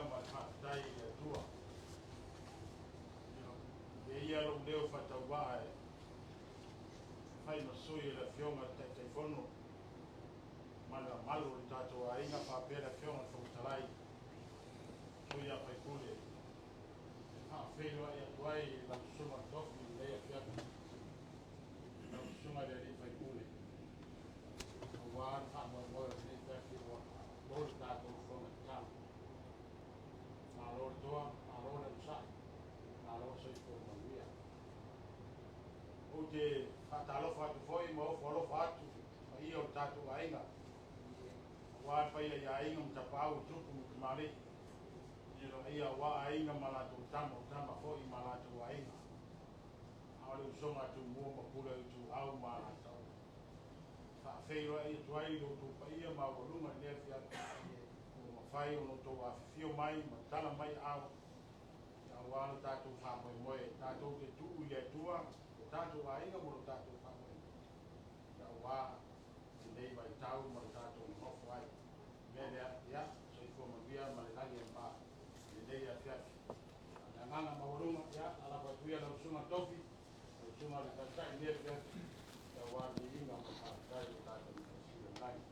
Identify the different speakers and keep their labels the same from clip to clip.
Speaker 1: ma le faafetai i le Atua. E ia lou leo faatauvaa e fai ma sui o le Afioga i le Taitaifono ma le mamalu o le tatou aiga faapea le Afioga i le Fofoga Fetalai, sui usufono e faafeiloai atu ai i lau Susuga i le Tofi i lenei afiafi, lau Susuga i le sui usufono, aua le faamoemoe o lenei afiafi ua lo le tatou fono tatalo. Malo le toa, malo le onosai, malo le soifua manuia. Ou te faatalofa atu foi ma ofo alofa atu i le paia o le tatou aiga, aua le paia i aiga ma tapaau o tupu ma tamalii, paia aua aiga ma latou tama, o tama foi ma latou aiga, a o le usoga a Tumua ma Pule, Ituau ma Alataua. Faafeiloai atu ai i lo outou paia maualuga i lenei afiafi ua mafai ona outou afifio mai ma tala mai aao aua lo tatou faamoemoe, tatou te tuu i le Atua lo tatou aiga ma lo tatou faamoemoe aua lenei vaitau ma lo tatou nonofo ai. Mea lea, ia, soifua manuia ma le lagi e mama i lenei afiafi. A o le agaga maualuga, ia, alafo atu ia lau Susuga i le Tofi, lau Susuga i le Taitai i lenei afiafi aua le viiga ma le faafetai i lo tatou Matai Sili i le lagi.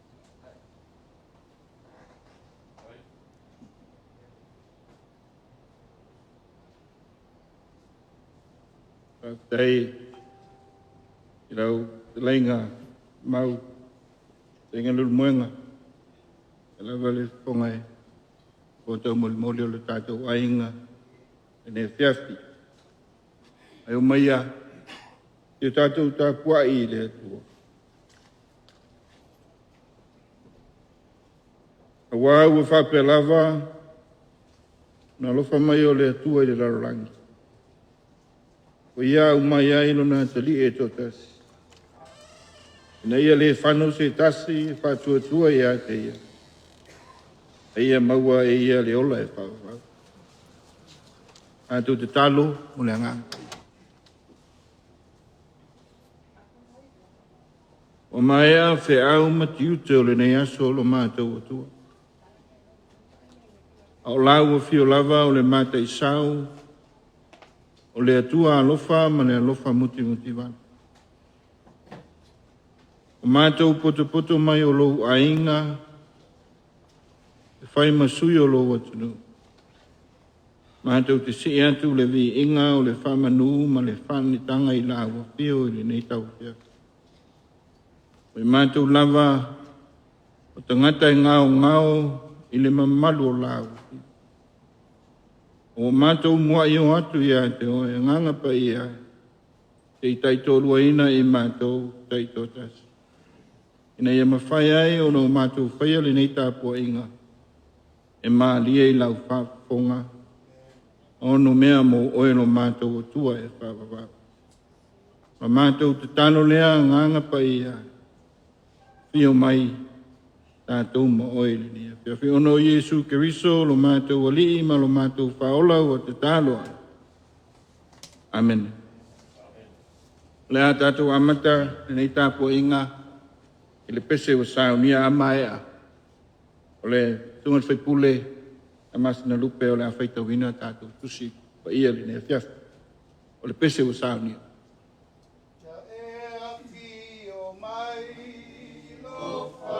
Speaker 2: Faafetai i lau fetalaiga Mau, fetalaiga Leulumoega, ia lava le fofoga e taumolimoli o le tatou aiga i lenei afiafi. Ae omaia se i o tatou tapuai i le Atua. Aua ua faapea lava ona alofa mai o le Atua i le lalolagi, ua Ia aumai ai Lona Atalii e toatasi, ina ia le fano se tasi e faatuatua ia te Ia, a ia maua e ia le ola e faavavau. Matou tatalo mo le Agaga Paia. Ua maea feau ma tiute o lenei aso lo matou Atua, a o lau afio lava o le Mataisau o le Atua alofa ma le alofa mutimutivale. Ua matou potopoto mai o lou aiga e fai ma sui o lou atunuu, matou te sii atu le viiga o le faamanu ma le faaneetaga i lau afio i lenei tauafiafi. O i matou lava o tagata e gaogao i le mamalu o lau afio. Ua matou muai o atu ia te oe, Agaga Paia, se i taitoaluaina i matou taitoatasi, ina ia mafai ai ona o matou faia lenei tapuaiga e malie i lau faafofoga, ma onomea mo oe lo matou Atua e faavavau. Ma matou tatalo lea, Agaga Paia, afio mai tatou ma oe i lenei afiafi. Ona o Iesu Keriso lo matou Alii ma lo matou Faaola ua tatalo ai. Amene. O le a tatou amata lenei tapuaiga i le pese ua saunia. A maea, o le susuga i le sui usufono ia Masinalupe o le a faitauina a tatou Tusi Paia i lenei afiafi. O le pese ua saunia.
Speaker 3: Ia e afio mai alofa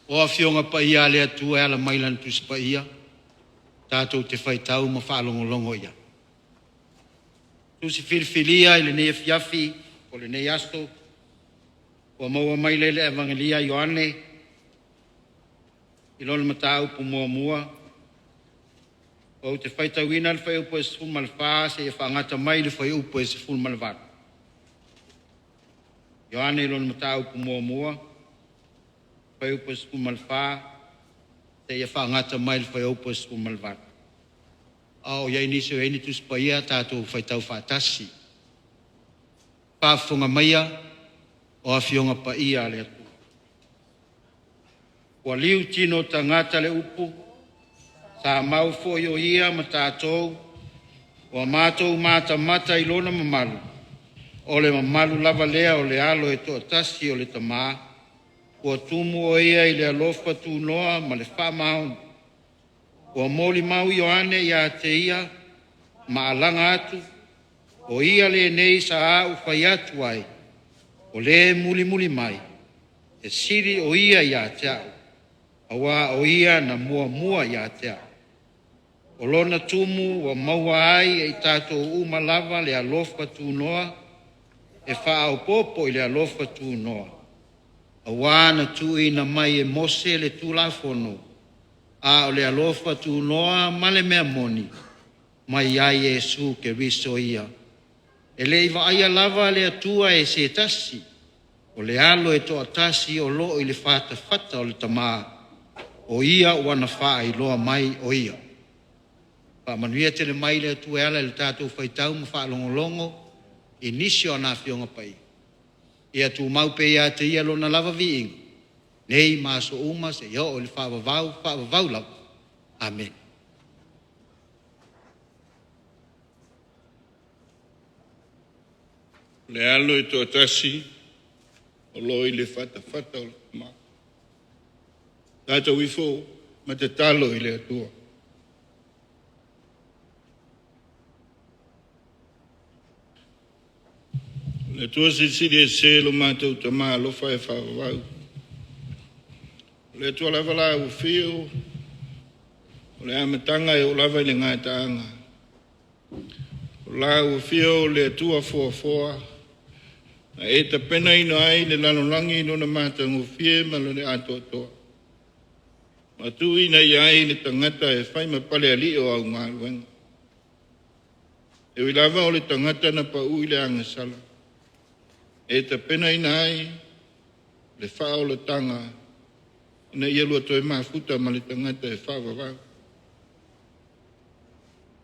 Speaker 4: O Afioga Paia a le Atua e ala mai Lana Tusi Paia, tatou te faitau ma faalogologo i ai. Tusi filifilia i lenei afiafi o lenei aso, ua maua mai le Apanila Ioane i lona mataupu muamua, ou te faitauina le fuaiupu e 14 seia faagata mai le fuaiupu e 18. Ioane i lona mataupu muamua, fuaiupu e 14 seia faagata mai le fuaiupu e 18. A o i ai nisi o i ai ni Tusi Paia, tatou faitau faatasi. Faafofoga maia o Afioga Paia a le Atua. Ua liu tino tagata le upu, sa mau foi o ia ma tatou, ua matou matamata i lona mamalu, o le mamalu lava lea o le alo e toatasi o le Tama, ua tumu o ia i le alofa tunoa ma le faamaoni. Ua molimau Ioane ia te ia ma alaga atu, o ia lenei sa ou fai atu ai, o le mulimuli mai, e sili o ia ia te au, aua o ia na muamua ia te au. O lona tumu ua maua ai e i tatou uma lava le alofa tunoa e faaopoopo i le alofa tunoa. Aua na tuuina mai e Mose le Tulafono, a o le alofa tunoa ma le mea moni, mai ia Iesu Keriso ia. E le i vaaia lava le Atua e se tasi, o le alo e toatasi o lo o i le fatafata o le Tama, o Ia ua na faailoa mai o Ia. Faamanuia tele mai le Atua e ala i le tatou faitau ma faalogologo i nisi o ana Afioga Paia. Ia tumau pea ia te Ia Lona lava viiga, nei ma aso uma seia oo i le faavavau, faavavau lava. Amene.
Speaker 2: Le alo e toatasi o lo o i le fatafata o le Tama. Tatou ifo ma tatalo i le Atua. Le Atua Silisili Ese lo matou Tama alofa e faavavau, o le Atua lava la ua fio o le amataga e oo lava i le gataaga. O la ua fio le Atua foafoa na e tapenaina ai le lalolagi i lona matagofie ma le atoatoa, ma tuuina i ai le tagata e fai ma palealii o au galuega. E ui lava o le tagata na pau i le agasala, e tapenaina ai le faaolataga ina ia lua toe mafuta ma le tagata e faavavau.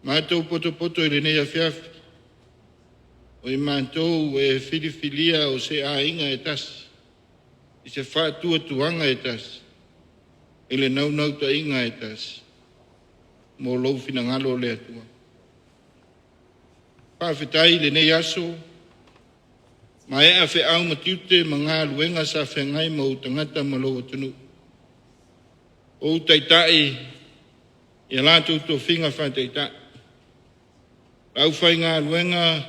Speaker 2: Matou potopoto i lenei afiafi, o i matou ua e filifilia o se aiga e tasi, i se faatuatuaga e tasi, i le naunautaiga e tasi, mo lou finagalo le Atua. Faafetai i lenei aso, maea feau ma tiute ma galuega sa feagai ma ou tagata ma lou atunuu. O ou taitai i a latou tofiga faataitai, le aufaigaluega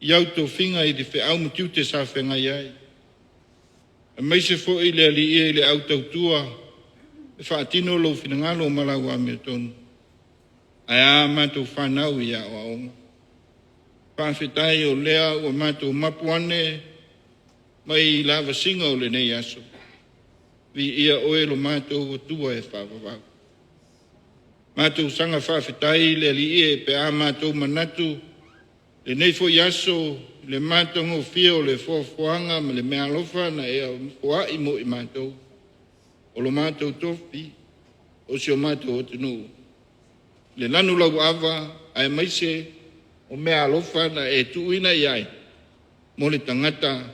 Speaker 2: i au tofiga i feau ma tiute sa feagai ai, aemaise foi le Alii e i le au tautua e faatino lou finagalo ma lau amiotonu. Ae a matou fanau i aoaoga. Faafetai o lea ua matou mapu ane mai lavasiga o lenei aso. Viia Oe lo matou Atua e faavavau. Matou saga faafetai i le Alii e pe a matou manatu lenei foi aso i le matagofie o le foafoaga ma le meaalofa na e foai mo i matou, o lo matou tofi, o si o matou atunuu, le lanu lauaava aemaise o meaalofa na e tuuina i ai mo le tagata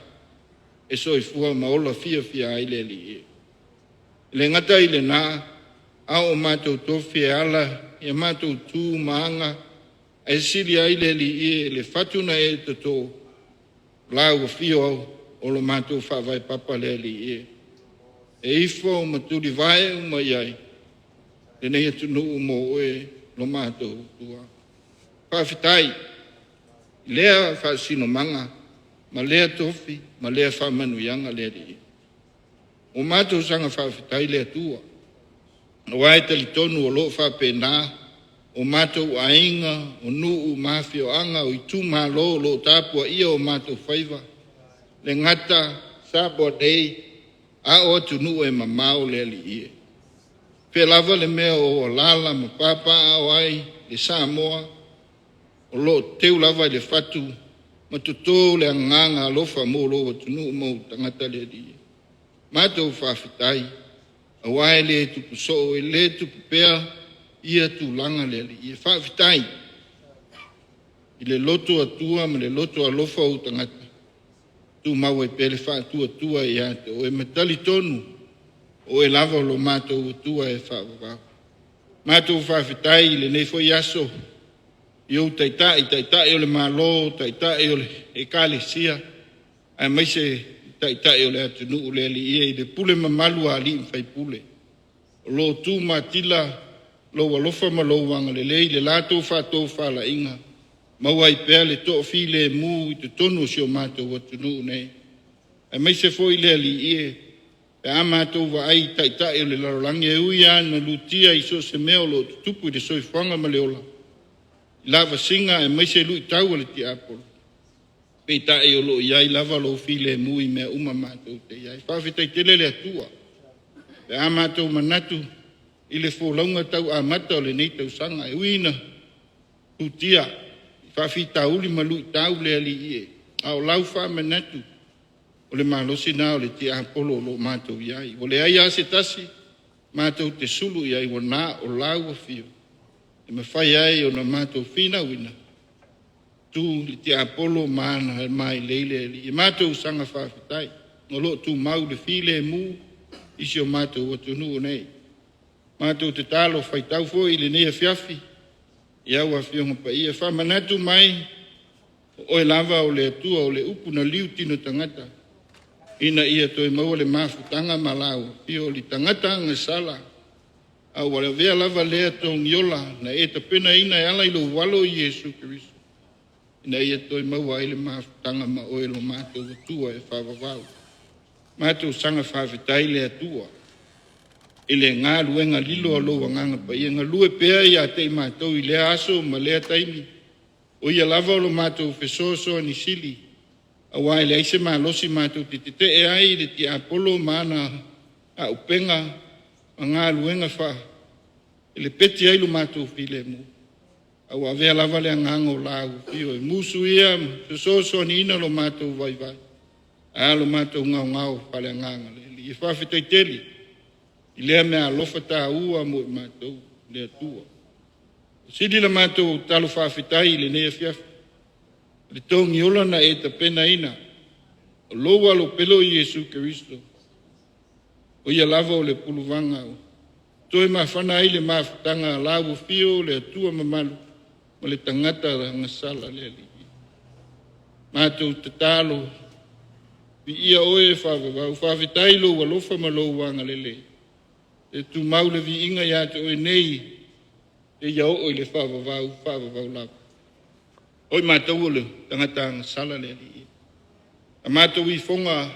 Speaker 2: e soifua ma ola fiafia ai le Alii. E le gata i lena, a o matou tofi e ala i a matou tu ma aga ae sili ai le Alii e le fatu na e toto, la ua afio o lo matou faavae papa le Alii e. E ifo ma tulivae uma i ai lenei atunuu mo oe lo matou Atua. Faafetai i lea faasinomaga ma lea tofi ma lea faamanuiaga le Alii. O matou saga faafetai le Atua, aua e talitonu o lo o faapena o matou aiga, o nuu ma afioaga, o itumalo o lo o tapuaia o matou faiva, le gata Samoa nei, a o atunuu e mamao le Alii e. O fea lava le mea o alaala ma papaaao ai le Samoa, o lo o teu lava i le fatu ma toto le agaga alofa mo lou atunuu ma ou tagata le Alii. Matou faafetai, aua e le tupu soo, e le tupu pea ia tulaga le Alii e. Faafetai i le loto Atua ma le loto alofa o ou tagata, tumau ai pea le faatuatua ia te oe, ma talitonu o oe lava o lo matou Atua e faavavau. Matou faafetai i lenei foi aso i ou taitai, Taitai o le Malo, Taitai o le Ekalesia, aemaise Taitai o le atunuu le Alii e, i le pule mamalu a alii ma faipule o lo o tumatila lou alofa ma lou agalelei i le latou faatofalaiga, maua ai pea le toafilemu i totonu o si o matou atunuu nei, aemaise foi le Alii e, pe a matou vaai i taitai o le lalolagi e ui lava ina lutia i so o se mea o lo o tutupu i le soifuaga ma le ola, i lavasiga aemaise luitau a le tiapolo, peitai o lo o i ai lava lou filemu i mea uma matou te i ai. Faafetai tele le Atua pe a matou manatu i le folauga tau amata o lenei tausaga, e ui ina lutia i faafitauli ma luitau le Alii e, a o lau faamanatu o le malosi lena o le tiapolo o lo o matou i ai. Ua leai lava se tasi matou te sulu i ai, ua na o lau afio e mafai ai ona matou finauina tu le tiapolo ma ana mailei le Alii. E matou saga faafetai o lo o tumau le filemu i si o matou atunuu nei. Matou tatalo faitau foi i lenei afiafi i au Afioga Paia, faamanatu mai o oe lava o le Atua o le upu na liu tino tagata ina ia toe maua le mafutaga ma lau afio o le tagata agasala, a ua lavea lava lea togiola na e tapenaina e ala i lou alo Iesu Keriso ina ia toe maua ai le mafutaga ma oe lo matou Atua e faavavau. Matou saga faafetai le Atua i le galuega lilo a lou Agaga Paia, galue pea ia te i matou i lea aso ma lea taimi, o ia lava o lo matou fesoasoani sili, aua e leai se malosi matou te tetee ai i le tiapolo ma ana auupega ma galuega faa e lepeti ai lo matou filemu, a ua avea lava le agaga o lau afio e musuia ma fesoasoaniina lo matou vaivai, ae a lo matou gaogao faaleagaga le Alii. E faafetai tele i lea meaalofa taua mo i matou le Atua. Sili la matou talo faafetai i lenei afiafi, le togiola na e tapenaina, o lou alo pele o Iesu Keriso, o ia lava o le puluvaga ua toe mafana ai le mafutaga a lau afio le Atua mamalu ma le tagata agasala le Alii. Matou tatalo, viia oe e faavavau, faafetai lou alofa ma lou agalelei, e tumau le viiga ia te oe nei e ia oo i le faavavau, faavavau lava. O i matou o le tagata agasala le Alii. A matou ifoga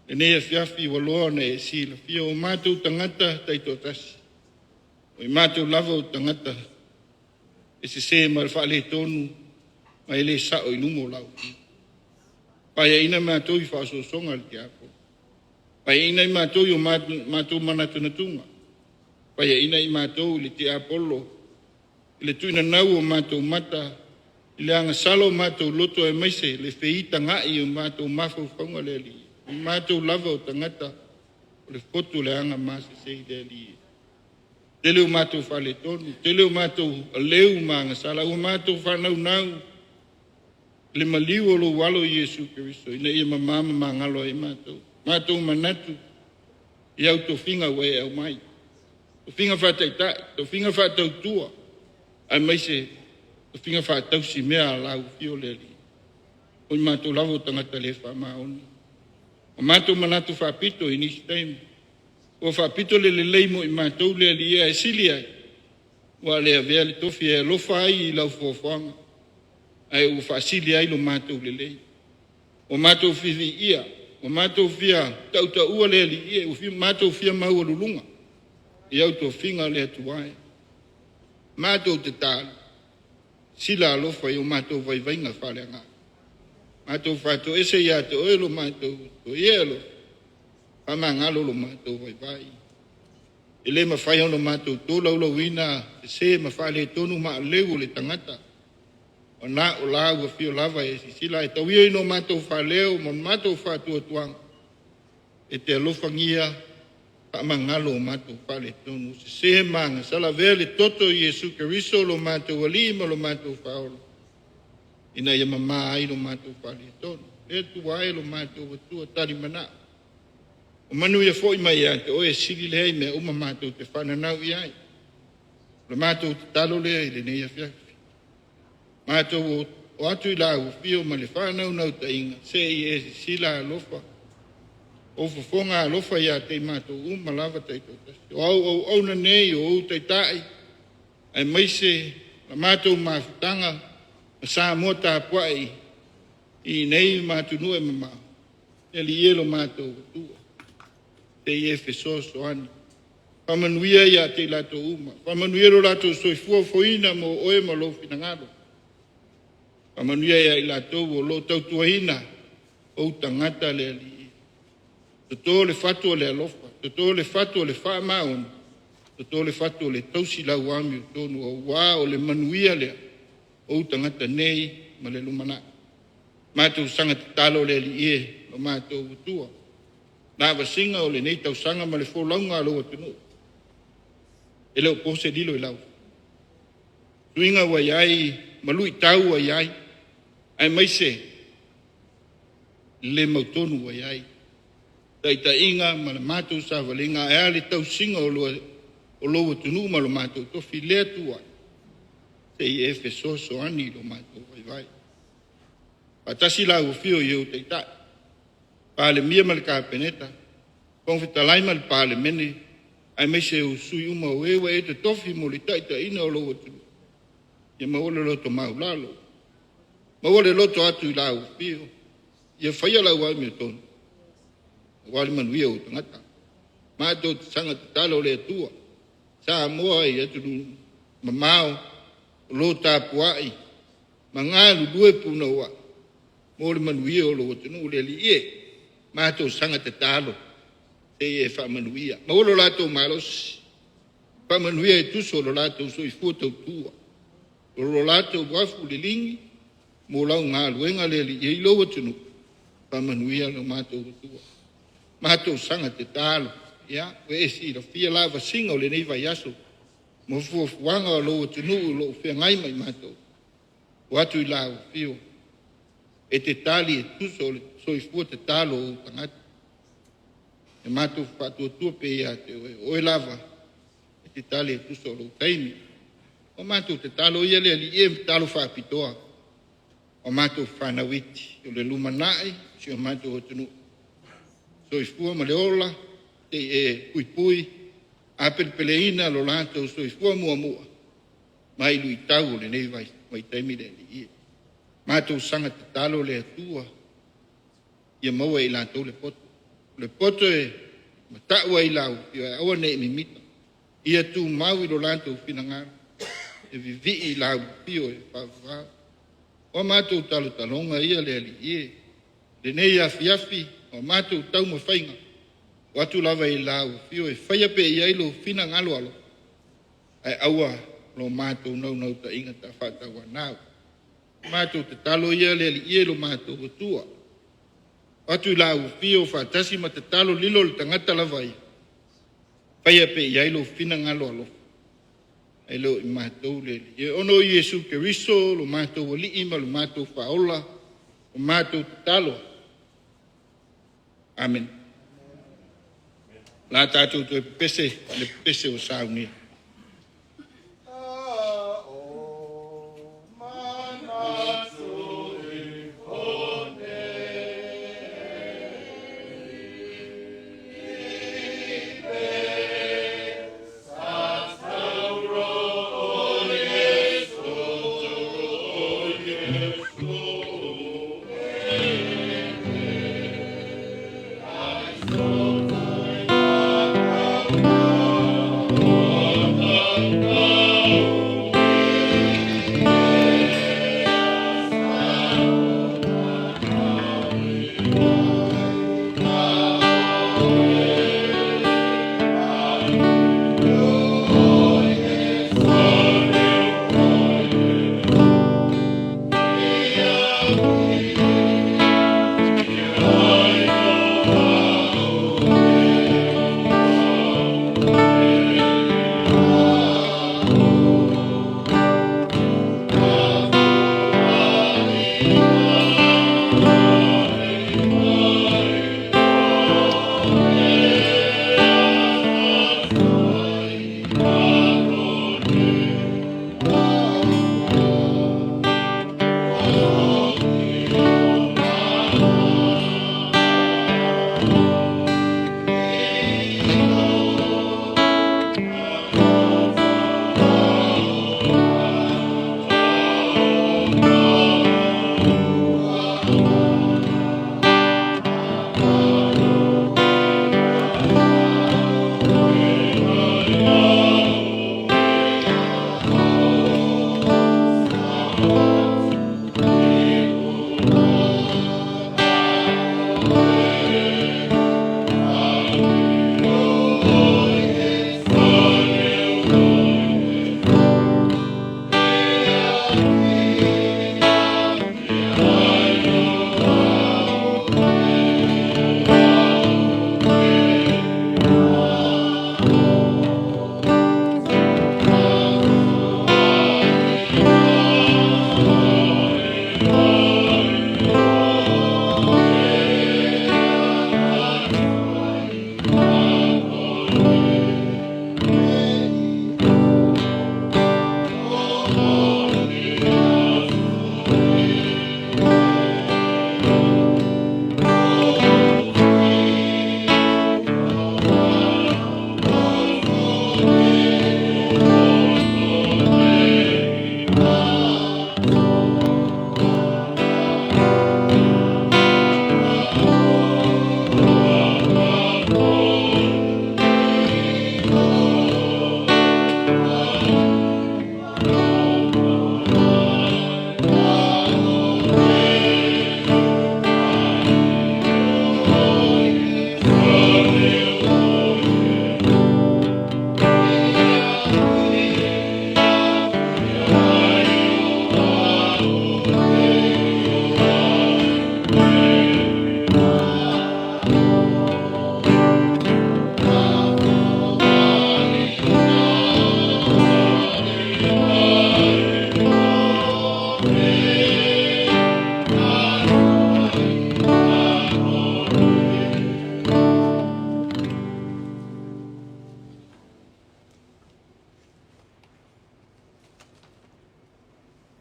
Speaker 2: lenei afiafi ua loa ona e silafia o matou tagata taitoatasi, o i matou lava o tagata e sese ma le faaletonu ma e le sao i luma o lau Afioga. Paeaiina matou i faaosoosoga a le tiapolo, paeaiina i matou i o matou manatunatuga, paeaiina i matou i le tiapolo i le tuinanau o matou mata, i le agasala o matou loto, aemaise le feitagai o matou mafaufauga le Alii. O matou lava o tagata o le fotu leaga masese i le Alii. Tele o matou faaletonu, tele o matou aleu ma agasala, ua matou faanaunau le maliu o lou alo Iesu Keriso ina ia mama ma magalo ai matou. Matou manatu i au tofiga ua e aumai, tofiga faataitai, tofiga faatautua, aemaise tofiga faatausi mea a lau afio le Alii. O i matou lava o tagata le faamaoni. O matou manatu faapito i nisi taimi, ua faapito le lelei mo i matou le Alii, ae sili ai ua le avea le tofi e alofa ai i lau foafoaga, ae ua faasili ai lo matou lelei. Ua matou viivii Ua matou fia tautaua le Alii e, ua fia matou fia maualuluga i au tofiga le Atua e. Matou tatalo, sila alofa i o matou vaivaiga faaleagaga. Matou faatoese ia te oe lo matou toia alofa, faamagalo lo matou vaivai. E le mafai ona matou tolaulauina sese ma faaletonu maaleu o le tagata, ona o la ua afio lava e silasila ae tau ia ina o matou faaleo ma matou faatuatuaga e te alofagia faamagalo o matou faaletonu, sese ma agasala. Avea le toto o Iesu Keriso lo matou Alii ma lo matou Faaola, ina ia mama ai lo matou faaletonu. Le Atua e lo matou Atua talimanao, o manuia foi mai ia te oe e sili lea i mea uma matou te faananau i ai. O le matou tatalo lea i lenei afiafi. Matou o atu i lau afio ma le faanaunautaiga, se i e sisila alofa, o fofoga alofa ia te i matou uma lava taitoatasi. O au auauna nei o ou taitai, aemaise la matou mafutaga ma Samoa tapuai i nei ma atunuu e mamao, e alii e lo matou Atua, se i e fesoasoani. Faamanuia ia te i latou uma, faamanuia lo latou soifua fofoina mo oe ma lou finagalo. Faamanuia ia i latou o lo o tautuaina ou tagata le Alii. Toto le fatu o le alofa, toto le fatu o le faamaoni, toto le fatu o le tausi lau amiotonu, aua o le manuia lea o ou tagata nei ma le lumanai. Matou saga tatalo le Alii e lo matou Atua, na vasiga o lenei tausaga ma le folauga a lou atunuu, e le o po se lilo i lau suiga ua i ai ma luitau ua i ai, aemaise le mautonu ua i ai taitaiga ma le matou savaliga, ae a le tausiga o lou atunuu ma lo matou tofi le Atua, se i e fesoasoani i lo matou vaivai. Faatasi lau afio i ou Taitai, Palemia ma le Kapeneta, Fofoga Fetalai ma le Palemene, aemaise o sui usufono uma o e ua e totofi mo le taitaiina o lou atunuu, ia maua le loto maualalo, maua le loto atu i lau afio, ia faia lau amiotonu aua le manuia o tagata. Matou te saga tatalo le Atua, Samoa i atunuu mamao o lo o tapuai ma galulue punouai mo le manuia o lou atunuu. Le Alii e, matou saga tatalo se i e faamanuia, maua lo latou malosi, faamanuia e tusa o lo latou soifua tautua, o lo latou afu liligi mo lau galuega le Alii i lou atunuu. Faamanuia lo matou Atua. Matou saga tatalo, ia, ua e silafia lavasiga o lenei vaiaso ma fuafuaga o lou atunuu o lo o feagai ma i matou, o atu i lau afio e te tali e tusa o le soifua tatalo o ou tagata. E matou faatuatua pea ia te oe, o oe lava e te tali e tusa o lou taimi. O matou tatalo ia le Alii e, tatalo faapitoa o matou fanau iti o le lumanai si o matou atunuu, soifua ma le ola, se i e puipui apelepeleina lo latou soifua muamua mai luitau o lenei vaitaimi le Alii e. Matou saga tatalo le Atua ia maua e i latou le poto, le poto e matau ai i lau afio ae aua ne i mimita, ia tumau i lo latou finagalo e vivii i lau afio e faavavau. O matou talotaloga ia le Alii e, lenei afiafi o matou taumafaiga, o atu lava i lau afio e faia pea i ai lou finagalo alofa, ae aua lo matou naunautaiga faatauanau. Matou tatalo ia le Alii e lo matou Atua, o atu i lau afio faatasi ma tatalo lilo le tagata lava ia, faia pea i ai lou finagalo alofa, ae le o i matou le Alii e. Ona o Iesu Keriso lo matou Alii ma lo matou Faaola, o matou tatalo. Amene. La tatou toe pepese le pepese ua saunia.
Speaker 3: A o manatu iho nei, i le sa tauro o Iesu, tauro o Iesu.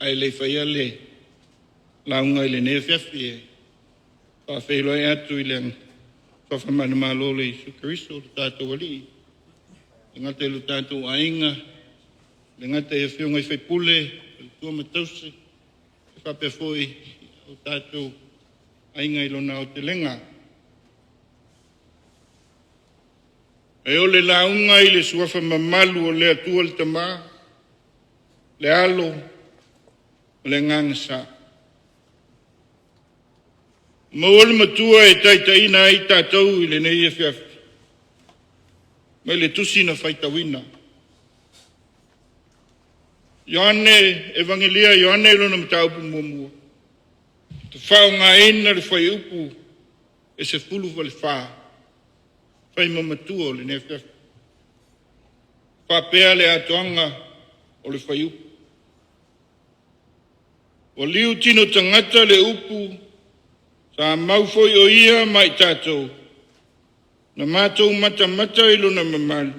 Speaker 2: Ae le i faia le lauga i lenei afiafi e faafeiloai atu i le Suafa Manumalo o le Iesu Keriso le tatou Alii, e le gata i lo tatou aiga, e le gata i afioga i sui usufono, faletua ma tausi, e faapea foi o tatou aiga i lona aotelega. E o le lauga i le suafa mamalu o le Atua le Tama, le Alo ma le Agaga Sa. Maua le Matua e taitaiina ai tatou i lenei afiafi mai le tusi na faitauina. Ioane, Evagelia Ioane lona mataupu muamua, faaaogaina le fuaiupu e 14 fai ma matua o lenei afiafi. Faapea le atoaga o le fuaiupu. Ua liu tino tagata le upu, sa mau foi o ia ma i tatou, na matou matamata i lona mamalu,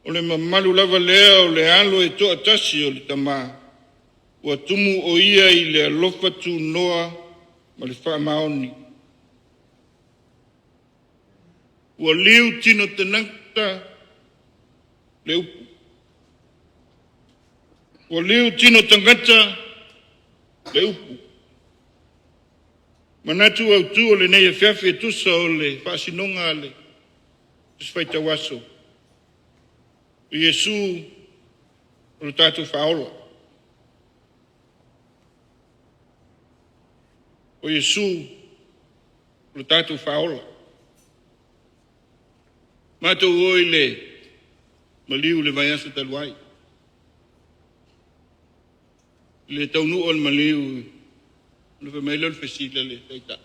Speaker 2: o le mamalu lava lea o le Alo e toatasi o le Tama, ua tumu o Ia i le alofa tunoa ma le faamaoni. Ua liu tino tagata le upu. Ua liu tino tagata le upu. Manatu autu o lenei afiafi e tusa o le faasinoga a le Tusi Faitau Aso, o Iesu o le tatou Faaola. O Iesu o le tatou Faaola. Matou o i le maliu i le vaiaso talu ai, i le taunuu o le maliu, ona fai mai lea o le fesili a le Taitai,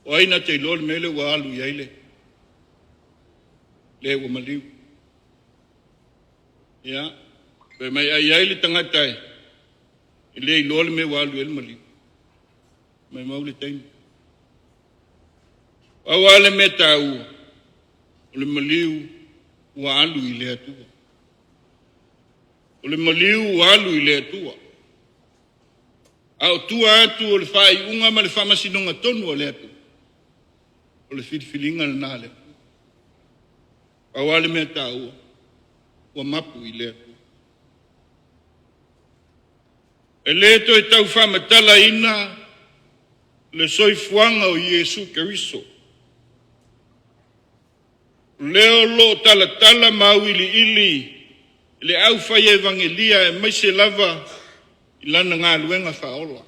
Speaker 2: o ai na te iloa le mea lea ua alu i ai le ua maliu? Ia, fai mai a i ai le tagata e le iloa le mea ua alu i ai le maliu, maumau le taimi. Pau lava le mea taua, o le maliu ua alu i le Atua. O le maliu ua alu i le Atua. A o tua atu o le faaiuga ma le faamasinoga tonu a le Atua, o le filifiliga lena a le Atua. Pau lava le mea taua, ua mapu i le Atua. E le toe tau faamatalaina le soifuaga o Iesu Keriso, o lea o lo o talatala ma auiliili e le aufai Evagelia aemaise lava i lana galuega faaola.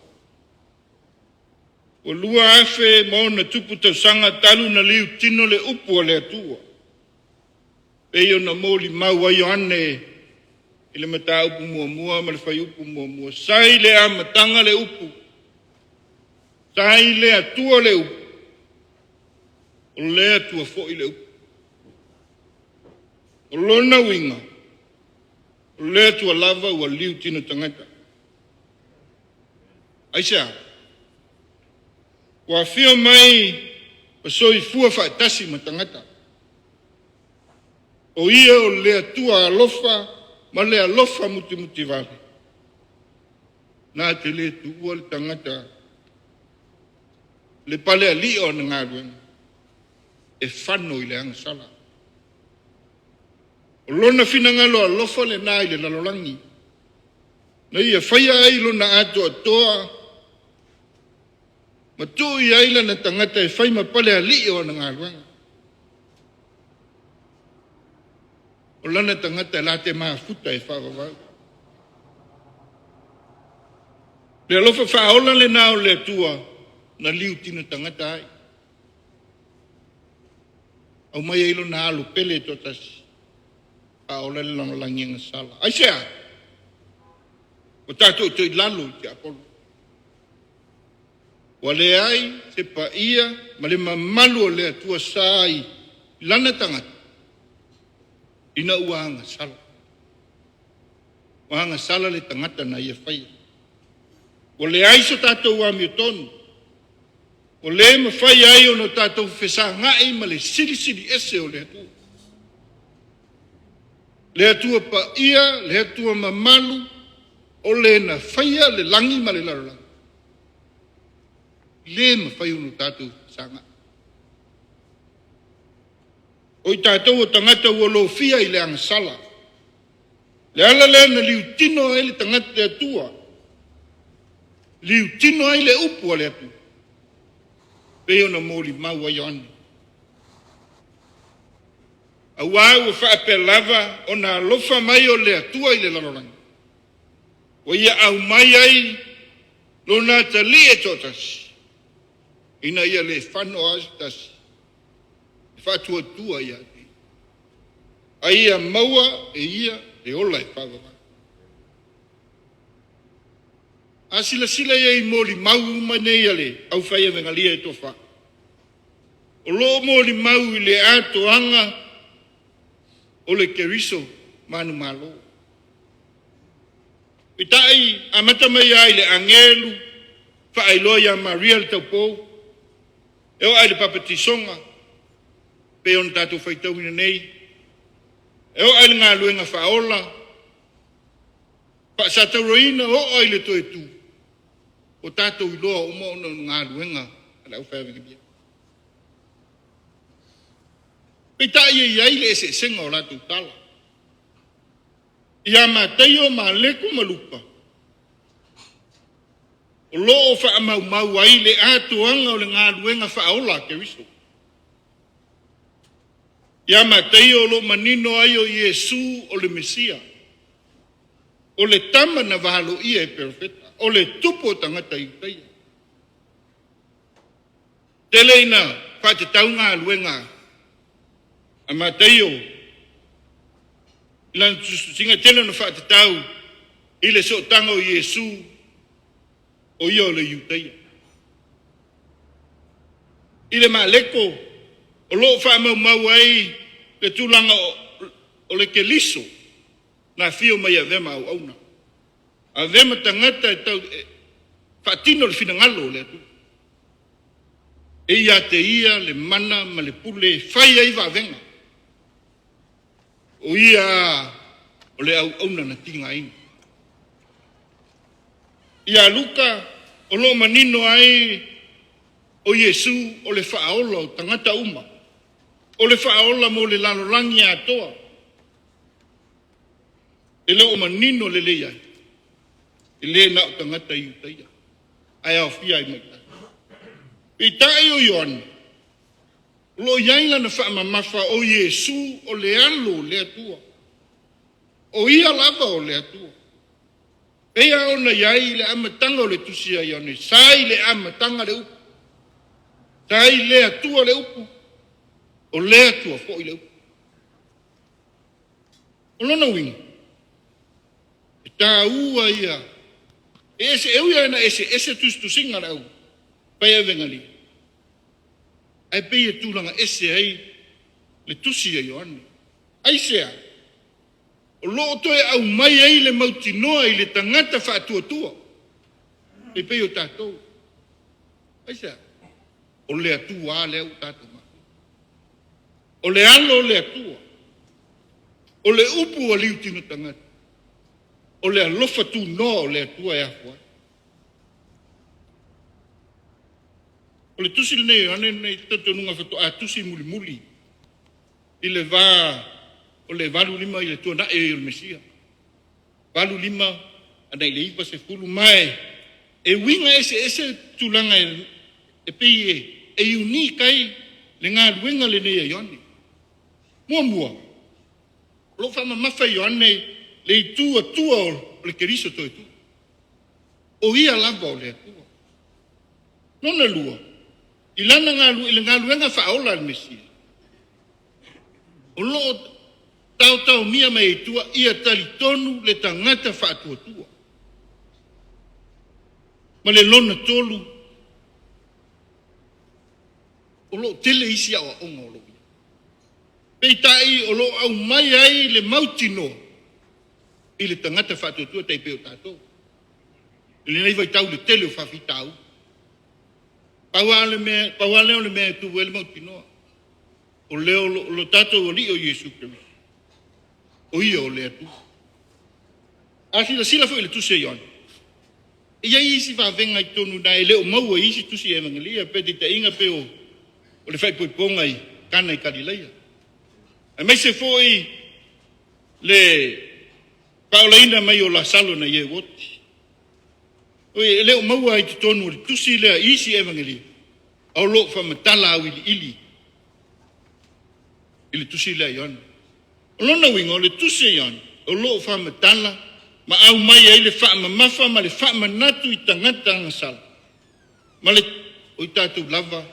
Speaker 2: Ua 2000+ tausaga talu ona liutino le upu a le Atua, pei ona molimau ai Ioane i le mataupu muamua ma le fuaiupu muamua. Sa i le amataga le upu, sa i le Atua le upu, o le Atua foi le upu. O lona uiga, o le Atua lava ua liutino tagata. Aisea? Ua afio mai ma soifua faatasi ma tagata. O Ia o le Atua alofa ma le alofa mutimutivale, na te le tuua le tagata le palealii o ana galuega e fano i le agasala. O Lona finagalo alofa lena i le lalolagi, na Ia faia ai Lona atoatoa ma tuu i ai Lana tagata e fai ma palealii o ana galuega. O Lana tagata la te mafuta e faavavau. Le alofa faaola lena o le Atua na liutino tagata ai, aumai ai Lona Alo pele e toatasi, faaola le lalolagi agasala. Aisea? Ua tatou toilalo i le tiapolo. Ua leai se paia ma le mamalu o le Atua sa i lana tagata ina ua agasala. Ua agasala le tagata na ia faia. Ua leai so tatou amiotonu, ua le mafai ai ona tatou fesagai ma le Silisili Ese o le Atua. Le Atua paia, le Atua mamalu, O le na faia le lagi ma le lalolagi, le mafai ona tatou fesagai. O i tatou o tagata ua lofia i le agasala. Le ala lea na liutino ai le tagata le Atua, liutino ai le upu a le Atua, pei ona molimau ai Ioane. Aua ua faapea lava ona alofa mai o le Atua i le lalolagi, ua ia aumai ai lona Atalii e toatasi, ina ia le fano lava se tasi e faatuatua ia te ia, a ia maua e ia le ola e faavavau. A silasila i ai i molimau uma nei a le aufaiamegalia e toafa, o lo o molimau i le atoaga o le Keriso manumalo. Peitai, amata mai lava i le agelu faailoa ia Maria le taupou, e oo i le papatisoga, pei ona tatou faitauina nei, e oo i le galuega faaola, faasatauaina, oo i le toe tu, ua tatou iloa uma ona o galuega a le aufaigaluega. Peitai e i ai le eseesega o latou tala. Ia Mataio, Mareko ma Luka, o lo o faamaumau ai le atoaga o le galuega faaola a Keriso. Ia Mataio o lo o manino ai o Iesu o le Mesia, o le tama na valoia e perofeta, o le tupu o tagata Iutaia. Tele ina faatatau galuega a Mataio i lana tusitusiga, e tele ina faatatau i le sootaga o Iesu o ia o le Iutaia. I le Maleko, o lo o faamaumau ai le tulaga o le Keriso na afio mai e avea ma auauna, avea ma tagata e tau e faatino le finagalo o le Atua. E ia te ia le mana ma le pule e fai ai vavega. O ia o le auauna na tigaina. Ia Luka, o lo o manino ai o Iesu o le faaola o tagata uma, o le faaola mo le lalolagi atoa. E le o manino lelei ai, e le na o tagata Iutaia, ae aofia ai ma i tatou. Peitai o Ioane, o lo o i ai lana faamamafa o Iesu o le alo o le Atua. O ia lava o le Atua. E pei lava ona i ai le amataga o le tusi a Ioane, sa i le amataga le upu, sa i le Atua le upu, o le Atua foi le upu. O lona uiga, e taua ia, e ese, e ui lava ina eseese tusitusiga a le aufaiavegalia, ae pei e tulaga ese ai le tusi a Ioane. Aisea? O lo o toe aumai ai le mautinoa i le tagata faatuatua, e pei o tatou. Aisea? O le Atua lava lea ua tatou mafuta. O le alo o le Atua, o le upu ua liutino tagata, o le alofa tunoa o le Atua e afua ai. O le tusi lenei a Ioane lenei talitonuga faatoa tusi mulimuli i le va o le 85 i le tuanai ai o le Mesia. 85 agai i le 90 ma e uiga eseese tulaga e pei e unique ai le galuega lenei a Ioane. Muamua, o lo o faamamafa e Ioane le itu atua o le Keriso toetu'u, o ia lava o le Atua. Lona lua, i lana i le galuega faaola a le Mesia, o lo o taotaomia mai ai i tua ia talitonu le tagata faatuatua. Ma le lona tolu, o lo o tele isi aoaoga o lo o i ai. Peitai o lo o aumai ai le mautinoa i le tagata faatuatua tai pei o tatou. I lenei vaitau i le tele o faafitauli. Pau lava le mea, pau lava lea o le mea e tupu ai le mautinoa, o lea o lo tatou Alii o Iesu Keriso, o Ia o le Atua. A silasila foi i le tusi a Ioane, e i ai isi vavega i totonu i ina e le o maua i isi tusi Evagelia, pe taitaiga pe o le faaipoipoga i Kana i Kalileia, aemaise foi le faaolaina mai o Lasalo nai e ua oti. E le o maua ai i totonu o le tusi lea i isi Evagelia, a o lo o faamatala auiliili i le tusi lea a Ioane. O lona uiga, o le tusi a Ioane o lo o faamatala ma aumai ai le faamamafa ma le faamanatu i tagata agasala ma le o i tatou lava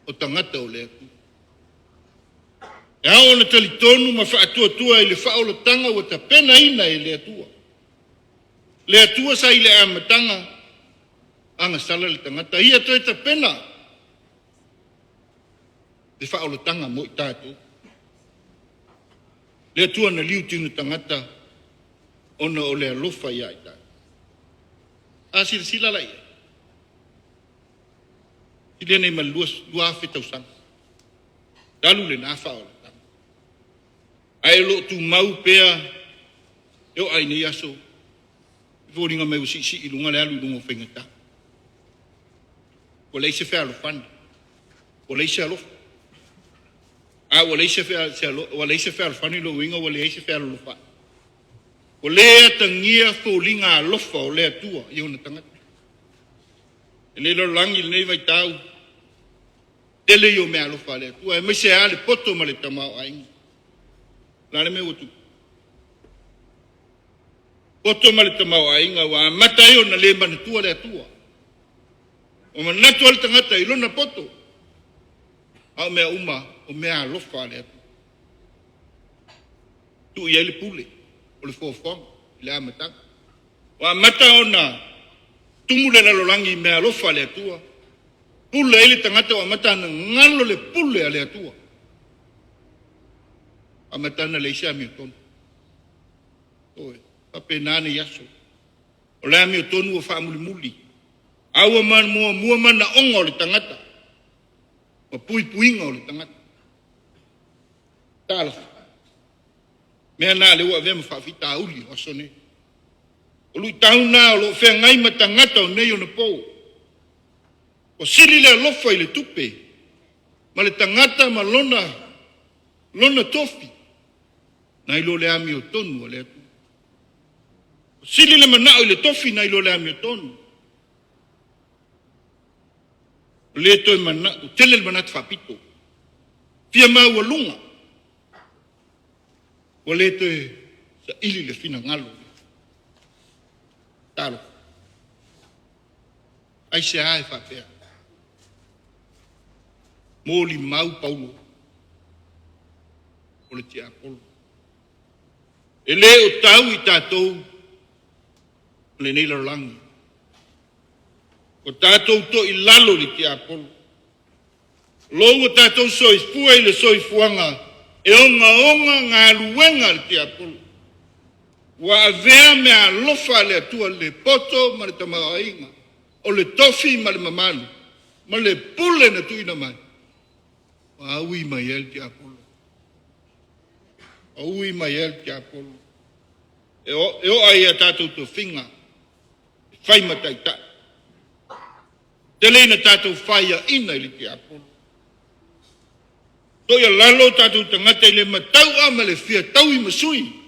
Speaker 2: o tagata o le Atua. E ao ona talitonu ma faatuatua i le faaolataga ua tapenaina e le Atua. Le Atua sa i le amataga agasala le tagata, ia toe tapena le faaolataga mo i tatou. Le Atua na liu tino tagata ona o le alofa ia i tatou. A silasila la i ai, silia nei ma le 2000 tausaga talu lena faaolataga, ae o lo o tumau pea e oo lava i nei aso, e foliga mai ua siisii i luga le alu i luga o faigata. Ua leai se fealofani, ua leai se alofa. A ua leai se fealofani, o lona uiga ua leai se fealolofa'i. Ua le atagia foliga alofa o le Atua i ona tagata. I lenei lalolagi i lenei vaitau, tele ia o meaalofa a le Atua, aemaise lava le poto ma le tamaoaiga. O le a le mea ua tupu? Poto ma le tamaoaiga ua amata ai ona le manatua le Atua. Ua manatu lava le tagata i lona poto, a o mea uma o meaalofa a le Atua. Tuu i ai le pule o le foafoaga i le amataga. Ua amata ona tumu le lalolagi i meaalofa a le Atua, pule ai le tagata ua amata ona galo le pule a le Atua, amata ona leai se amiotonu. Ioe, faapena nei aso. O le amiotonu ua faamulimuli, a ua muamua manaoga o le tagata ma puipuiga o le tagata. Talofa. Mea na lea ua avea ma faafitauli o aso nei. O luitau na o lo o feagai ma tagata o nei ona po. Ua sili le alofa i le tupe ma le tagata ma lona lona tofi nai lo le amiotonu a le Atua. Ua sili le manao i le tofi nai lo le amiotonu. Ua le toe manao, tele le manatu faapito, fia maualuga, ua le toe saili le finagalo. Talofa. Aisea e faapea? Molimau Paulo o le tiapolo. E le o tau i tatou o lenei lalolagi. Ua tatou toilalo i le tiapolo. O lo ua tatou soifua i le soifuaga e ogaoga galuega a le tiapolo. Ua avea meaalofa a le Atua le poto ma le tamaoaiga, o le tofi ma le mamalu, ma le pule na tuuina mai, ua ui mai ai le tiapolo. Ua ui mai ai le tiapolo. E oo i a tatou tofiga, e fai ma taitai. Tele ina tatou faiaina i le tiapolo. Toialalo o tatou tagata i le matau'a ma le fia taui ma sui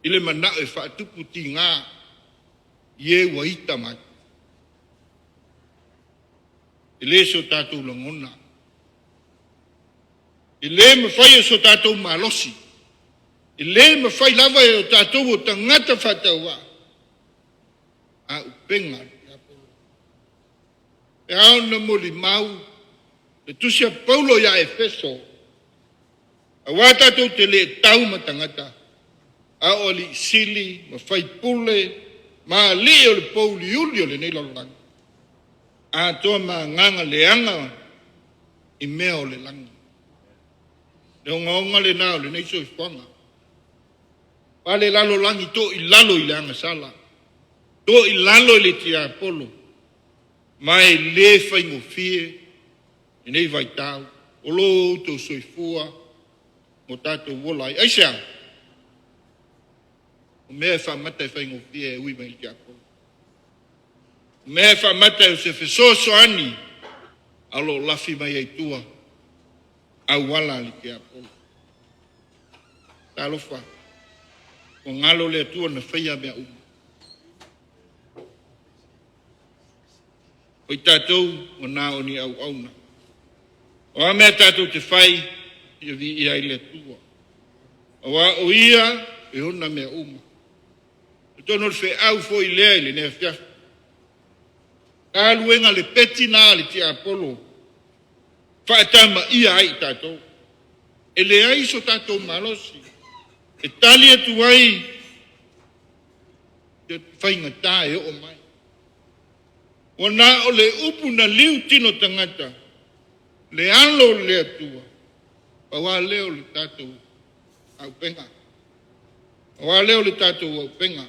Speaker 2: i le manao e faatupu tiga i e ua ita mai. E le so tatou lagona, e le mafai e so tatou malosi, e le mafai lava e o tatou o tagata faatauvaa a upega a le tiapolo. E ao ona molimau le tusi a Paulo ia Efeso, aua tatou te le tau ma tagata, a o alii sili ma faipule ma alii o le pouliuli o lenei lalolagi, atoa ma agaga leaga i mea o le lagi. Le ogaoga lena o lenei soifuaga. A le lalolagi to i lalo i le agasala, to i lalo i le tiapolo, ma e le faigofie lenei vaitau o lo outou soifua. mo tatou ola ai. Aisea? O mea e faamata e faigofie e ui mai i le tiapolo. O mea e faamata e o se fesoasoani a o lo o lafi mai ai tua auala a le tiapolo. Talofa, ua galo le Atua na faia mea uma. O i tatou ua na o ni auauna. O a mea tatou te fai, ia viia ai le Atua. Aua o Ia e ona mea uma. Atonu o le feau foi lea i lenei afiafi. Galuega lepeti na a le tiapolo, faatamaia ai i tatou. E leai so tatou malosi e tali atu ai i faigata e oo mai. Ua na o le upu na liu tino tagata, le alo o le Atua, pau lava lea o le tatou auupega. Pau lava lea o le tatou auupega,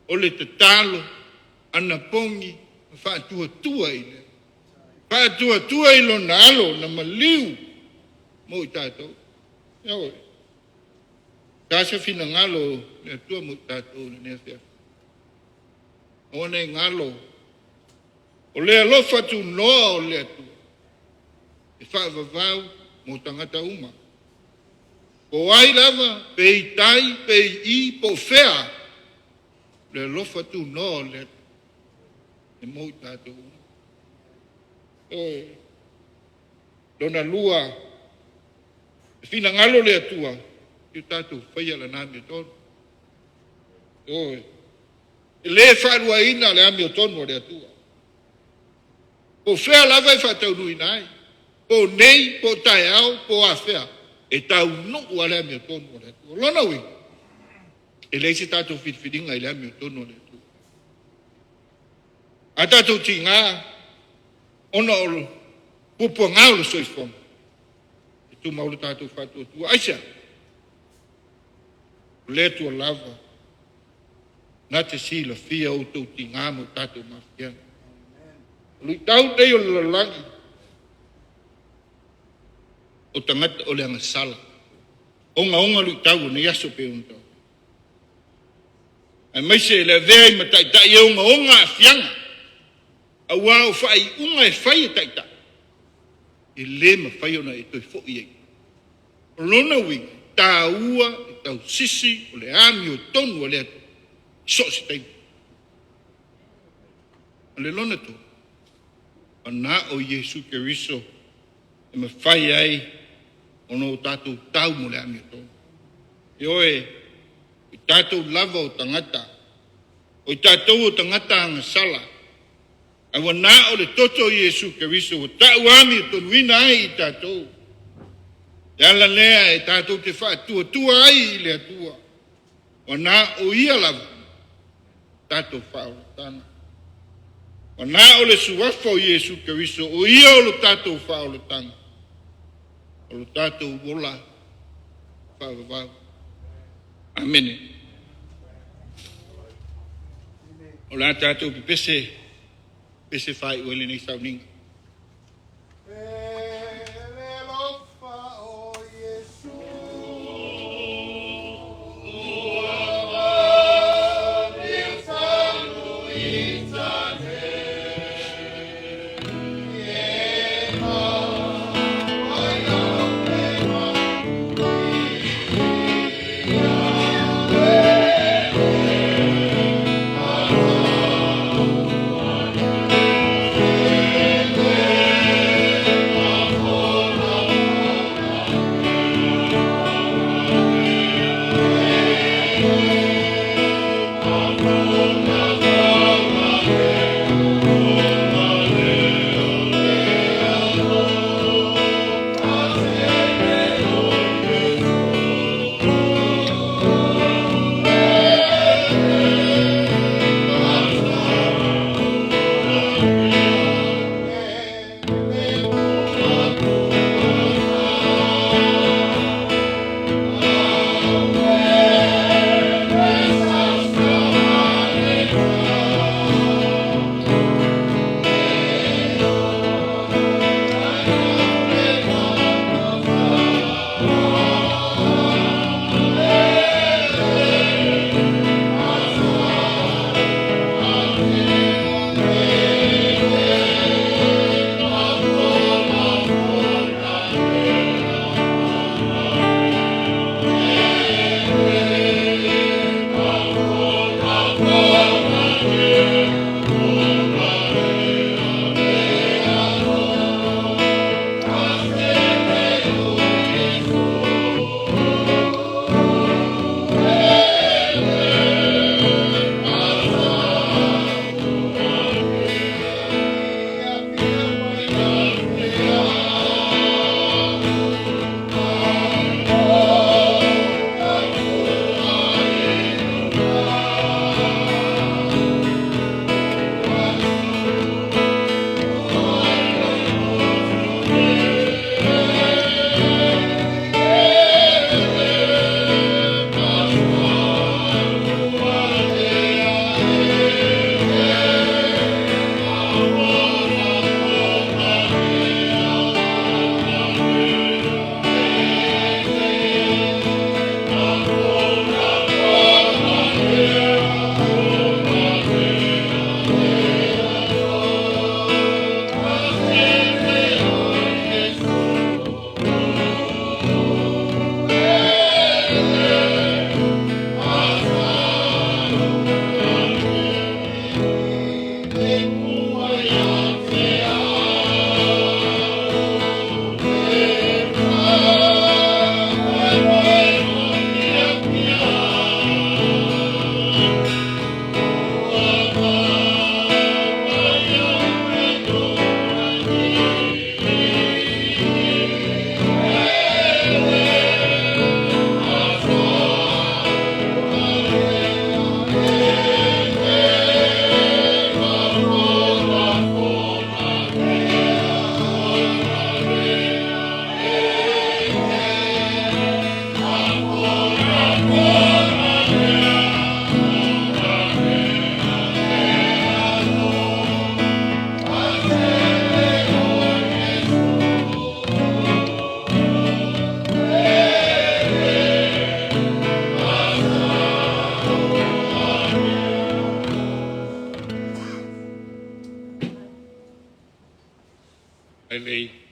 Speaker 2: o le tatalo, anapogi, ma faatuatua i le Atua. Faatuatua i Lona Alo na maliu mo i tatou. Ioe. O le a se finagalo o le Atua mo i tatou i lenei afiafi? Aua ne i galo, o le alofa tunoa o le Atua, e faavavau mo tagata uma. Po o ai lava, pe i tai, pe i i, po o fea, o le alofa tunoa o le Atua, e mo i tatou uma. Ioe. Lona lua, e finagalo le Atua ia tatou faia lana amiotonu. Ioe. E le faaluaina le amiotonu a le Atua. Po o fea lava e faataunuuina ai, po o nei, po o taeao, po o afea, e taunuu lava le amiotonu a le Atua. O lona uiga, e leai se tatou filifiliga i le amiotonu a le Atua. A tatou tiga ona o puapuaga o le soifuaga, e tumau lo tatou faatuatua. Aisea? O le Atua lava na te silafia outou tiga ma o tatou mafatiaga. O luitau nei o le lalolagi, o tagata o le agasala, ogaoga luitau o nei aso e pei ona taua, aemaise le avea ai ma taitai e ogaoga aafiaga, aua o faaiuga e fai e taitai, e le mafai ona e toe foi i ai i tua. O lona uiga, e taua le tausisi o le amiotonu a le Atua i so o se taimi. O le lona tolu, ua na o Iesu Keriso e mafai ai ona o tatou tau mo le amiotonu. Ioe, o tatou lava o tagata, o i tatou o tagata agasala, ae ua na o le toto o Iesu Keriso ua tauamiotonuina ai i tatou. Le ala lea e tatou te faatuatua ai i le Atua, ua na o Ia lava tatou faaolataga. Ua na o le suafa o Iesu Keriso, o Ia o lo tatou faaolataga, o lo tatou ola faavavau. Amene. O le a tatou pepese, pese faaiu ai lenei sauniga.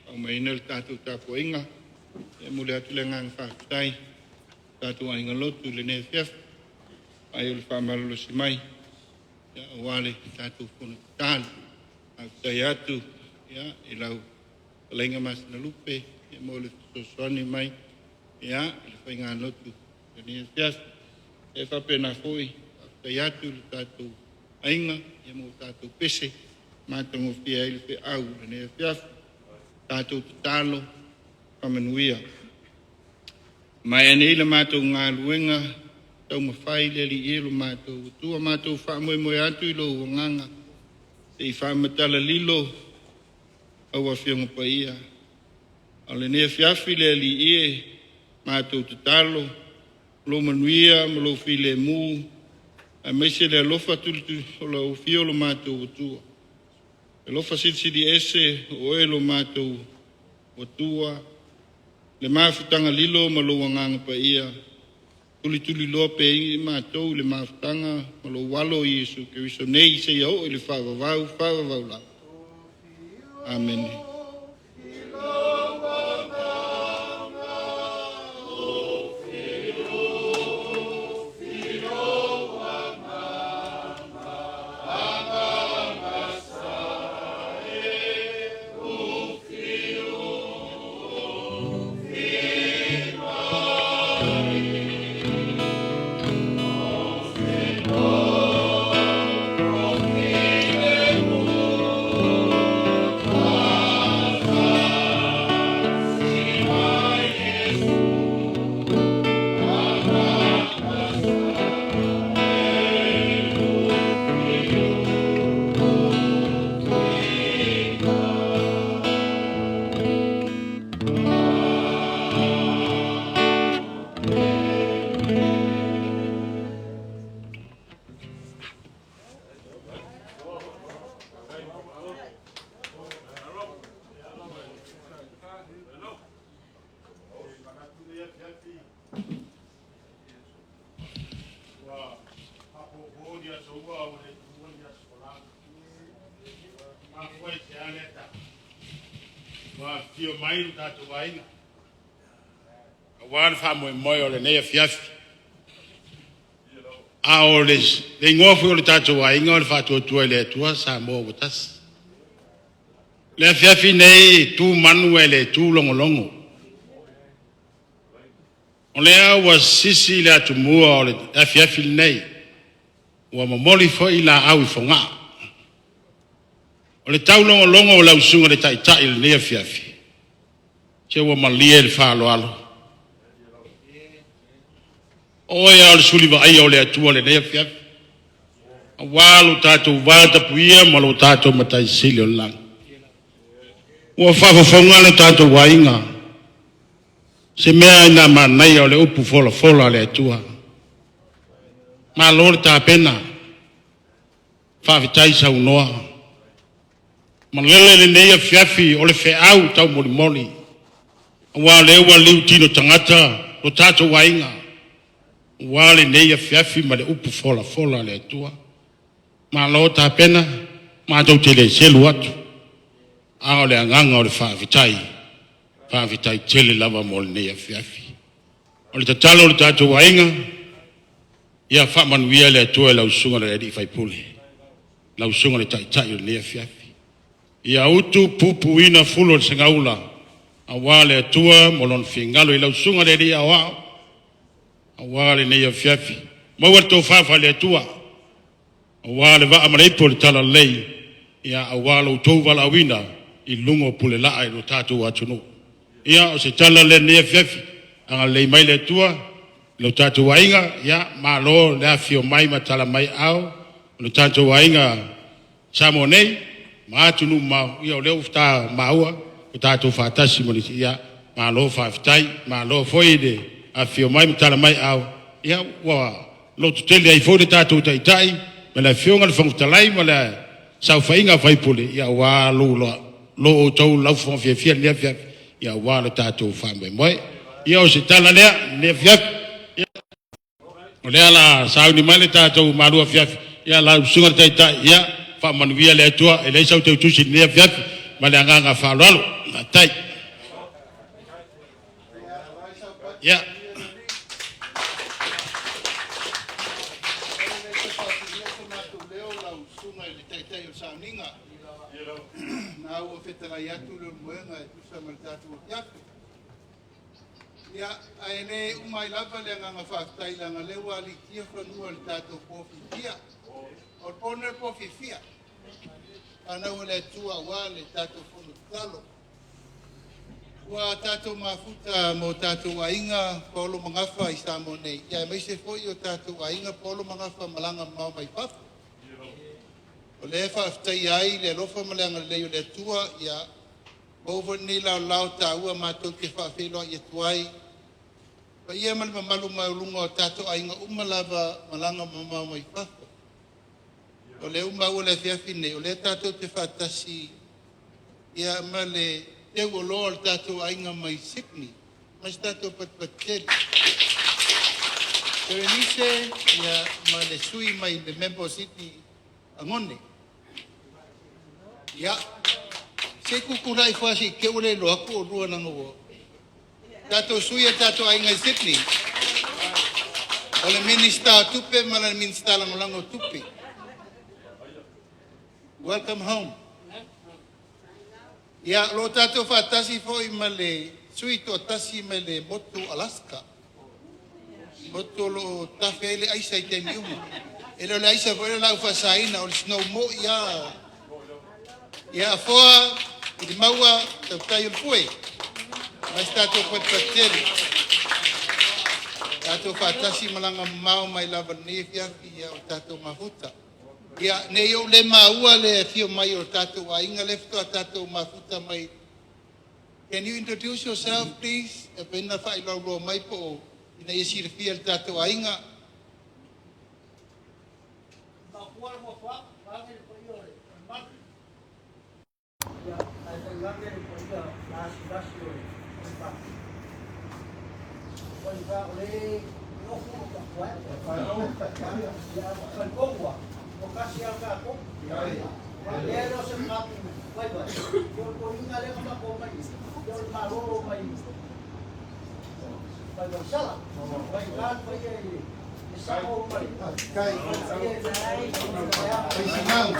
Speaker 2: Faaumaina le tatou tapuaiga, e momoli atu le agaga faafetai tatou aiga lotu i lenei afiafi ai o le faamalolosi mai ia, aua le tatou fono tatalo. Faafetai atu ia, i lau fetalaiga Masinalupe ia, mo le fesoasoani mai ia, i le faigalotu i lenei afiafi. E faapena foi, faafetai atu i le tatou aiga ia, mo tatou pese matagofie ai le feau i lenei afiafi. Tatou tatalo faamanuia. Maea nei le matou galuega taumafai le Alii e lo matou Atua, matou faamoemoe atu i lou agaga se i faamatala lilo au Afioga Paia. A o lenei afiafi le Alii e, matou tatalo, lo manuia ma lou filemu, aemaise le alofa tulituli o lau afio lo matou Atua. Alofa silisili ese o oe lo matou Atua, le mafutaga lilo ma lou agaga paia, tulituliloa pea i matou i le mafutaga ma lou alo Iesu Keriso nei seia oo i le faavavau, faavavau lava. Amene.
Speaker 1: Ua faapuupuu ni aso uma ua le tuua ni aso folau. Mafua i se a lea tala? Ua afifio mai lo tatou aiga aua le faamoemoe o lenei afiafi. A o le igoa foi o le tatou aiga o le Faatuatua i le Atua Samoa ua Tasi. Le afiafi nei, e tu manu ae le tu logologo. O lea ua sisi le atumua o le afiafi lenei, ua momoli foi laau i Fogaa. O le taulogologo o lau susuga i le Taitai i lenei afiafi, se ua malie le faaaloalo. O oe lava o le suli vaaia o le Atua i lenei afiafi, aua lo tatou vatapuia ma lo tatou Matai Sili o i le lagi. Ua faafofoga le tatou aiga, se mea ina a manaia o le upu folafola a le Atua. Malo le tapena, faafetai saunoa. Malele lenei afiafi o le feau taumolimoli, aua o lea ua liutino tagata lo tatou aiga, aua lenei afiafi ma le upu folafola a le Atua. Malo tapena, matou te le selu atu, a o le agaga o le faafetai, faafetai tele lava mo lenei afiafi. O le tatalo a le tatou aiga, ia faamanuia le Atua i lau susuga i le sui usufono, lau susuga i le Taitai o lenei afiafi. Ia utupupuina fulu o le segaula aua le Atua ma Lona finagalo i lau susuga i le Alii Aoao aua lenei afiafi. Maua le tofa faale-Atua aua le vaa ma le ipu o le talalelei, ia aua lo outou valaauina i luga o pulelaa i lo tatou atunuu. Ia, o se tala lea i lenei afiafi, agalelei mai le Atua i lo tatou aiga, ia malo le afifio mai ma tala mai aao o lo tatou aiga Samoa nei ma atunuu mamao, ia o lea ua ta maua ua tatou faatasi ma nisi, ia malo faafetai, malo foi le afifio mai ma tala mai aao, ia ua lototele ai foi le tatou Taitai ma le Afioga i le Fofoga Fetalai ma le saofaiga a sui usufono, ia aua lo outou laufofoga fiafia i lenei afiafi, ia aua lo tatou faamoemoe. Ia o se tala lea i lenei afiafi. O lea o le a sauni mai le tatou malu afiafi, ia lau susuga i le Taitai, ia faamanuia le Atua, e leai sau teutusi i lenei afiafi, ma le agaga faaaloalo. Faafetai. Ia.
Speaker 3: Na ua fetalai atu le Ulumoega e tusa ma le tatou afiafi. Ia, ae le uma ai lava le agaga faafetai leaga lea ua aliitia fanua i le tatou po fiafia. O le po lenei o le po fiafia. Fanau a le Atua aua le tatou fono tatalo. Ua tatou mafuta mo tatou aiga paolo ma gafa i Samoa nei, ia aemaise foi o tatou aiga paolo ma gafa malaga mamao mai fafo. O lea e faafetaia ai le alofa ma le agalelei o le Atua, ia maua foi lenei laolao taua matou te faafeiloai atu ai paia ma le mamalu maualuga o tatou aiga uma lava malaga mamao mai fafo. O lea ua maua i le afiafi nei, o lea tatou te faatasi ia ma le teuoloa o le tatou aiga mai Sydney, mai se tatou patupatu tele. Berenice ia ma le sui mai le member o Sydney Agone. Ia, se i tutulai foi se i te ua le iloa atu oulua leaga ua tatou sui o tatou aiga i Sydney. O le Minista o Tupe ma le Minista Lagolago o Tupe. Welcome home. Ia, o lo o tatou faatasi foi ma le sui toatasi mai le motu Alaska. Motu o lo o tafe ai le aisa i taimi uma. E le o le aisa foi le lau faasaina, o le snow moi lava. Ia, afoa, i le maua, tautai o le pue. Mai se tatou patupatu tele. Tatou faatasi malaga mamao mai lava i lenei afiafi ia o tatou mafuta. Ia, ne i ou le maua le afio mai o tatou aiga lea faatoa tatou mafuta mai. Can you introduce yourself, please? E pena faailoaloa mai po o ina ia silafia le tatou aiga. Kai. Vaisigano.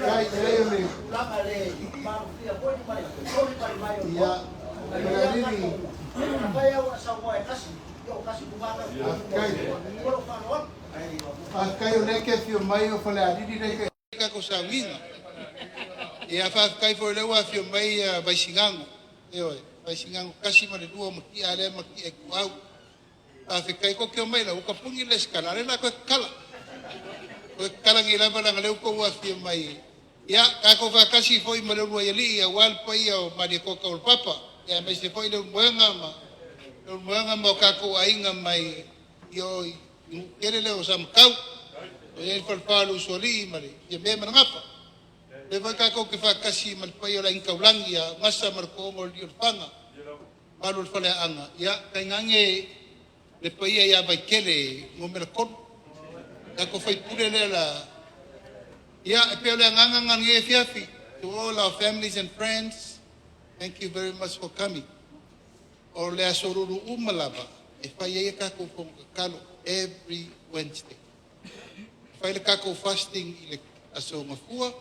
Speaker 3: Kai, e le. Ia, Falealili. Kai. Faafetai o lea e te afio mai o Falealili le kako sauiga. Ia, faafetai foi lea ua afio mai Vaisigano. Ioe, Vaisigano 1 ma le 2 o matia lea matia e tuau. Faafetai ko te o mai la ua tapuni le skala, ale la koe kala. Koe kala ni lava langa leu ko ua afio mai. Ia, tatou faatasi foi ma le ulu ai alii aua le paia o Malia Kota o le Papa. Ia, aemaise foi le ulumoega ma le ulumoega ma o tatou aiga mai i o i Nukele lea o Samatau. O i ai le falefa o le usoalii ma le Fiame ma le Gafa. Le foi tatou te faatasi ma le paia o le Aiga Taulagi ia Gasa ma le Toongo o le Lii o le Faga. Malu o le Faleaanga. Ia, tainane le paia ia Vaitele numera 3. Tatou faipule lea la. Ia, e pei o le agaga na lenei afiafi. To all our families and friends, thank you very much for coming. O le aso lulu uma lava, e fai ai a tatou fono tatalo every Wednesday. Fai le tatou fasting i le aso Gafua,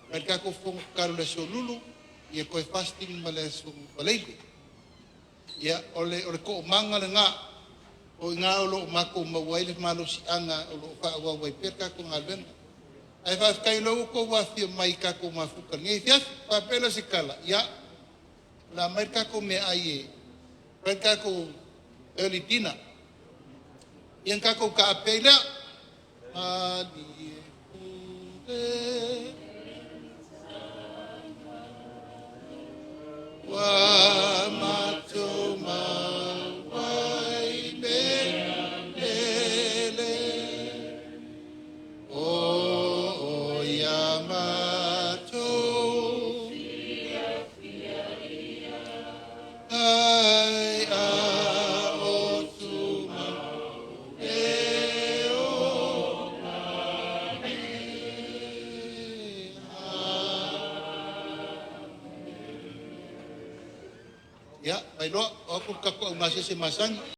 Speaker 3: fai le tatou fono tatalo i le aso Lulu, ia toe fasting ma le aso Faraile. Ia, o le toomaga lena, o i ina o lo o matou maua ai le malosiaga o lo o faaauau ai pea le tatou galuega. Ae faafetai o lea ua outou afifio mai i tatou mafuta i lenei afiafi. Faapea lea o se tala, ia, o le a aumai le tatou meaai e fai le tatou early dinner. Ia na tatou taape ai lea. Malie pule. Ia, mai loa, o aku le tatou augasese masani.